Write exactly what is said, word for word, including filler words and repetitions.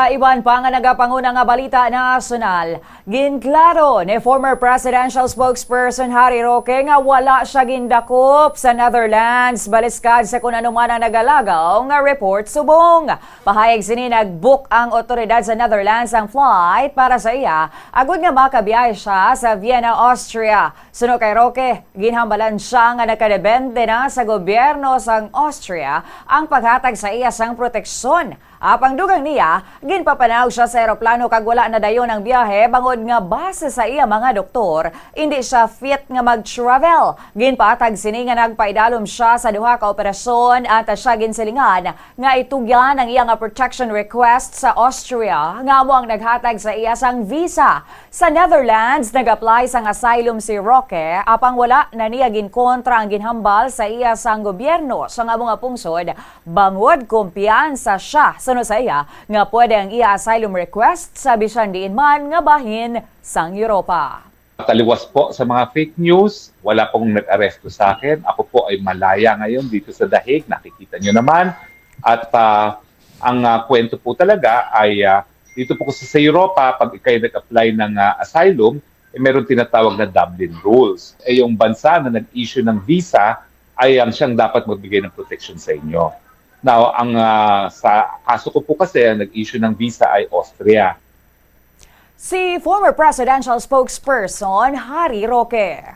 Iban pa nga nagapanguna nga balita nasyonal, ginklaro ni former presidential spokesperson Harry Roque nga wala siya gindakop sa Netherlands baliskad sa kun ano man ang nagalagaw nga report subong. Pahayag sini, nag-book ang otoridad sa Netherlands ang flight para sa iya agud nga makabiyahe siya sa Vienna, Austria. Suno kay Roque, ginhambalan siya nga nakadepende na sa gobyerno sang Austria ang paghatag sa iya sang proteksyon. Apang dugang niya, ginpapanawag siya sa eroplano kag wala na dayon ang biyahe bangod nga base sa iya mga doktor, indi siya fit nga mag-travel. Ginpatag sini nga nagpaidalom siya sa duha ka operasyon, anta siya ginsilingan nga itugyan ang iya nga protection request sa Austria nga amo ang naghatag sa iya sang visa. Sa Netherlands, nag-apply sang asylum si Roque, apang wala na niya ginkontra ang ginhambal sa iya sang gobyerno sang amo nga pungsod, bangod kumpiyansa siya suno sa iya nga pwede ang iya asylum request sa bisan diin man nga bahin sang Europa. Taliwas po sa mga fake news, wala pong nag-aresto sa akin. Ako po ay malaya ngayon dito sa The Hague, nakikita nyo naman. At ah, ang ah, kwento po talaga ay ah, dito po kasi sa Europa, pag ikay nag-apply ng ah, asylum, eh, meron tinatawag na Dublin Rules. Eh, yung bansa na nag-issue ng visa ay ang siyang dapat magbigay ng protection sa inyo. Now, ang ah, sa kaso ko po kasi, ang nag-issue ng visa ay Austria. Si former presidential spokesperson Harry Roque.